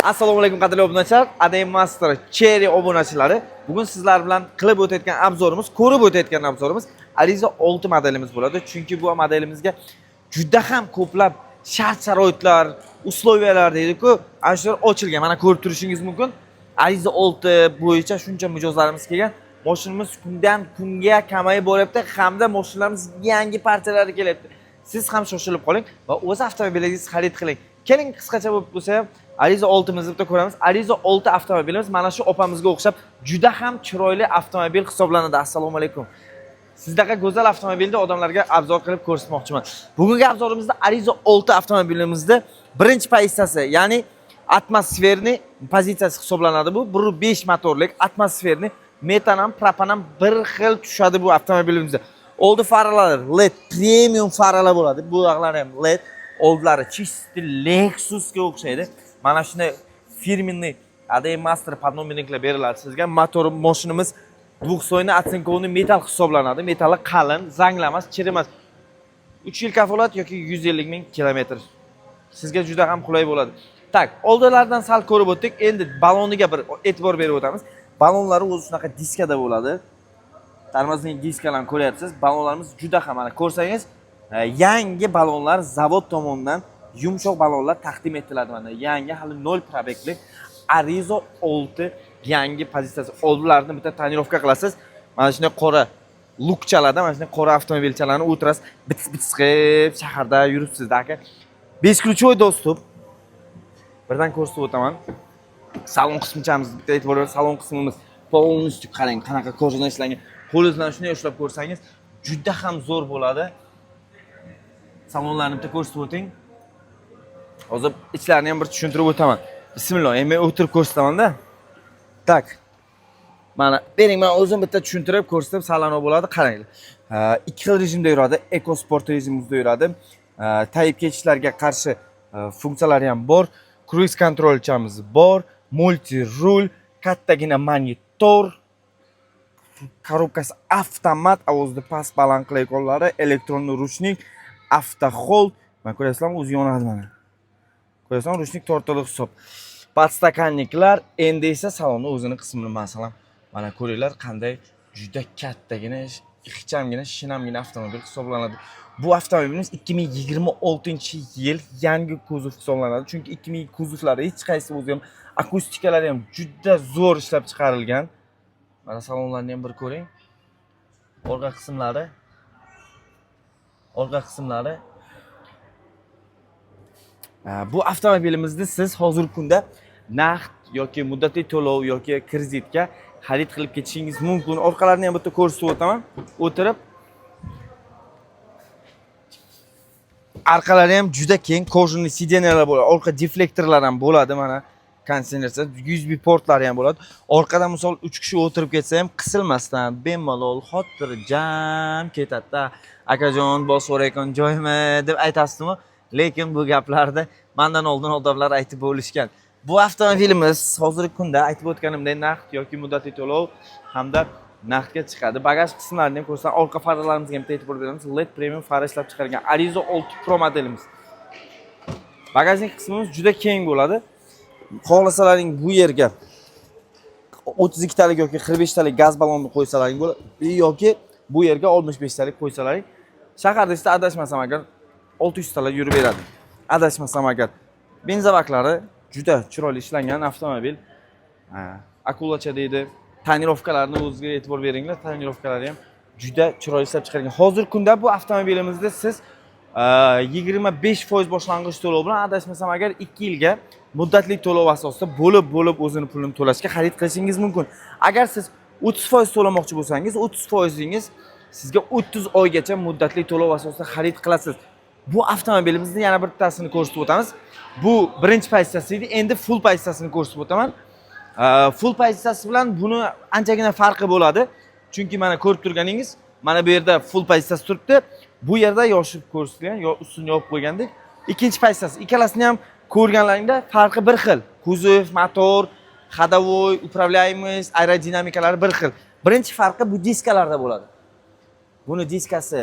Assalomu alaykum, qadrli obunachilar, ADM Master Chery obunachilari. Bugun sizlar bilan qilib o'tayotgan обзор imiz, ko'rib o'tayotgan обзор imiz Arrizo 6 modelimiz bo'ladi. Chunki bu modelimizga juda ham ko'plab shart sharoitlar, условия lar deydi-ku, ana shular ochilgan. Mana ko'rib turishingiz mumkin. Arrizo 6 bo'yicha shuncha mijozlarimiz kelgan. Mashinamiz kundan kunga kamayib boryapti hamda mashinalarimiz yangi partiyalari kelyapti. Siz ham shoshilib qoling va o'z avtomobilingizni xarid qiling. Keling, qisqacha bo'lib bo'lsa ham Arrizo 6mizni bitta ko'ramiz. Arrizo 6 avtomobilimiz mana shu opamizga o'xshab juda ham chiroyli avtomobil hisoblanadi. Assalomu alaykum. Sizdaqa go'zal avtomobilni odamlarga обзор qilib ko'rsatmoqchiman. Bugungi обзор imizda Arrizo 6 avtomobilimizda birinchi pozitsiyasi, ya'ni атмосферный pozitsiyasi hisoblanadi bu. 1.5 motorlik атмосферный, metan ham, propan ham bir xil tushadi bu avtomobilimizda. Oldi faralari LED premium faralar bo'ladi. Bu yoqlari ham LED, oldilari чистый Lexusga o'xshaydi. Mana shunday фирменный ADM Master подномерник lar beriladi sizga. Motor mashinamiz двухслойный оцинкованный metall hisoblanadi. Metalli qalin, zanglamas, chirimas. 3 yil kafolat yoki 150 ming kilometr. Sizga juda ham qulay bo'ladi. Так, oldilaridan sal ko'rib o'tdik. Endi baloniga bir e'tibor berib o'tamiz. Balonlari o'zi shunaqa diskada bo'ladi. Тормозной diskalarni ko'ryapsiz. Balonlarimiz juda ham, mana ko'rsangiz, yangi balonlar, zavod tomonidan yumshoq balonlar taqdim etiladi mana. Yangi, hali 0 пробег li Arrizo 6 yangi pozitsiyasi. Oldilarini bitta тонировка qilasiz. Mana shunday qora lukchalarda, mana shunday qora avtomobilchalarni o'tirasiz, bits bits qilib shaharda yuribsiz aka. Бесключевой доступ. Birdan ko'rsatib o'taman. Salon qismichamiz bitta e'tibor bering, salon qismimiz полностью qarang, qanaqa кожа dan ishlangan. Qo'lingiz bilan shunday ushlab ko'rsangiz, juda ham zo'r bo'ladi. Salonlarni bitta ko'rsatib o'ting. Hozir ichlarini ham bir tushuntirib o'taman. Bismillah, endi men o'tirib ko'rsataman-da. Так. Mana bering, men o'zim bitta tushuntirib ko'rsatib salonov bo'ladi. Qaranglar. Ikki xil rejimda yuradi. Eco Sport rejimida yuradi. Tayib ketishlarga qarshi funksiyalari ham bor. Круиз контроль chamiz bor, multi rul, kattagina monitor, коробка si avtomat, ovozni past baland qilayotganlari, электронный ручник, авто hold. Mana ko'rasizlarmi, o'zi yonadi mana. Ko'rasizlarmi, ручник tortiliq hisob. Подстаканник lar, endi esa salonni o'zini qismini, masalan, mana ko'ringlar, qanday juda kattagina, ixchamgina, shinamgina avtomobil hisoblanadi. Bu avtomobilimiz 2026-yil yangi kuzov hisoblanadi. Chunki 2000 kuzovlari hech qaysi o'zi ham, akustikalari ham juda zo'r ishlab chiqarilgan. Mana salonlarni ham bir ko'ring. Orqa qismlari. Orqa qismlari. Bu avtomobilimizni siz hozirgi kunda naqd yoki muddatli to'lov yoki kreditga xarid qilib ketishingiz mumkin. Orqalarini ham bitta ko'rsatib o'taman. O'tirib. Orqalari ham juda keng, кожаный сиденья lar bo'ladi. Orqa deflektorlar ham bo'ladi mana. Konditsioner, USB portlari ham bo'ladi. Orqada misol 3 kishi o'tirib ketsa ham qisilmasdan, bemalol, xotirjam ketadi-da. Akajon, bosib yuborayotgan joymi deb aytasizmi? Lekin bu gaplarni mandan oldin odamlar aytib bo'lishgan. Bu avtomobilimiz hozirgi kunda aytib o'tganimdek naqd yoki muddatli to'lov hamda naqdga chiqadi. Bagaj qismlarini ham ko'rsam, orqa faralarimizga ham bitta e'tibor beramiz. LED premium fara ishlab chiqargan Arrizo 6 Pro modelimiz. Багажник qismimiz juda keng bo'ladi. Xohlasalaring bu yerga 32 talik yoki 45 talik gaz ballonni qo'ysalaring bo'ladi yoki bu yerga 65 talik qo'ysalaring, shaharda ishda adashmasam agar 600 talar yurib beradi. Adashmasam agar. Benzobaklari juda chiroyli ishlangan avtomobil. Ha, akulacha deydi. Тонировка larni o'ziga e'tibor beringlar. Тонировка lari ham juda chiroyli ishlab chiqargan. Hozirgi kunda bu avtomobilimizda siz 25% boshlang'ich to'lov bilan, adashmasam agar, 2 yilga muddatli to'lov asosida bo'lib bo'lib o'zini pulini to'lashga xarid qilishingiz mumkin. Agar siz 30% to'lamoqchi bo'lsangiz, 30%ingiz sizga 30 oygacha muddatli to'lov asosida xarid qilasiz. Bu avtomobilimizni yana bittasini ko'rsatib o'tamiz. Bu birinchi pozitsiyasi edi. Endi full pozitsiyasini ko'rsatib o'taman. Full pozitsiyasi bilan buni anchagina farqi bo'ladi. Chunki mana ko'rib turganingiz, mana bu yerda full pozitsiyasi turibdi. Bu yerda yoshib ko'rsatilgan, yo ustini yopib qo'ygandek. Ikkinchi pozitsiyasi. Ikkalasini ham ko'rganlaringda farqi bir xil. Kuzov, motor, ходовой, управляемость, aerodinamikalari bir xil. Birinchi farqi bu diskalarda bo'ladi. Buni diskasi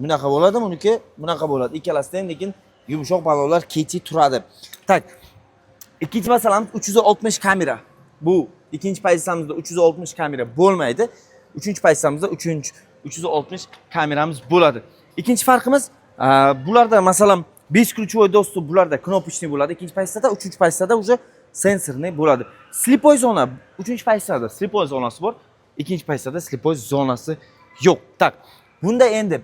bunaqa bo'ladi, buniki bunaqa bo'ladi. Ikkalasida ham lekin yumshoq balonlar ketib turadi. Так. Ikkinchi masalamiz 360 kamera. Bu ikkinchi pozitsiyamizda 360 kamera bo'lmaydi. Uchinchi pozitsiyamizda 360 kameramiz bo'ladi. Ikkinchi farqimiz, bularda, masalan, бесключевой доступ bularda кнопочный bo'ladi. Ikkinchi pozitsiyada, uchinchi pozitsiyada уже сенсорный bo'ladi. Слепой zona, uchinchi pozitsiyada слепой zonasi bor. Ikkinchi pozitsiyada слепой zonasi yo'q. Так. Bunda endi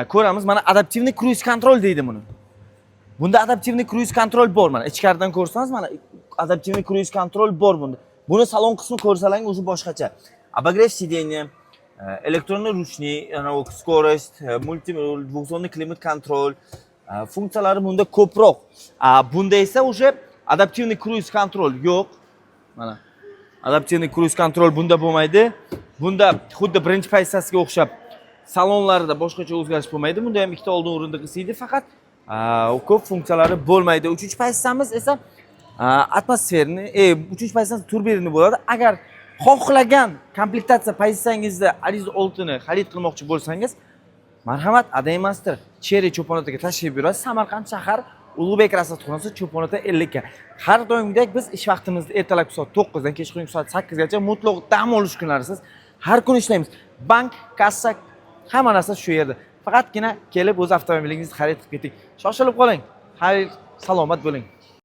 ko'ramiz, mana адаптивный круиз-контроль deydi buni. Bunda адаптивный круиз-контроль bor mana. Ichkaridan ko'rsangiz, mana адаптивный круиз-контроль bor bunda. Buni salon qismi ko'rsalang o'zi boshqacha. Обогрев сиденья, электронный ручник, anavi скорость, мульти двухзонный климат-контроль, funksiyalari bunda ko'proq. Bunda esa уже адаптивный круиз-контроль yo'q. Mana адаптивный круиз-контроль bunda bo'lmaydi. Bunda xuddi birinchi pozitsiyasiga o'xshab salonlarida boshqacha o'zgarish bo'lmaydi. Bunda ham ikkita oldin o'rindiq isiydi, faqat ko'p funksiyalari bo'lmaydi. Uchinchi pozitsiyamiz esa атмосферный, uchinchi pozitsiyamiz турбированный bo'ladi. Agar xohlagan komplektatsiya pozitsiyangizda Arrizo 6 ni xarid qilmoqchi bo'lsangiz, marhamat, Adai Master Chery Cho'ponotaga tashrif buyurasiz. Samarqand shahar, Ulug'bek rasadxonasi, Cho'ponota 50. Har doimgidek biz ish vaqtimizda ertalabki soat 9 dan kechqurungi soat 8 gacha, mutlaq dam olish kunlarisiz har kuni ishlaymiz. Bank, kassa, hamma narsa shu yerda. Faqatgina kelib o'z avtomobilingizni xarid qilib keting. Shoshilib qoling. Xayr, salomat bo'ling.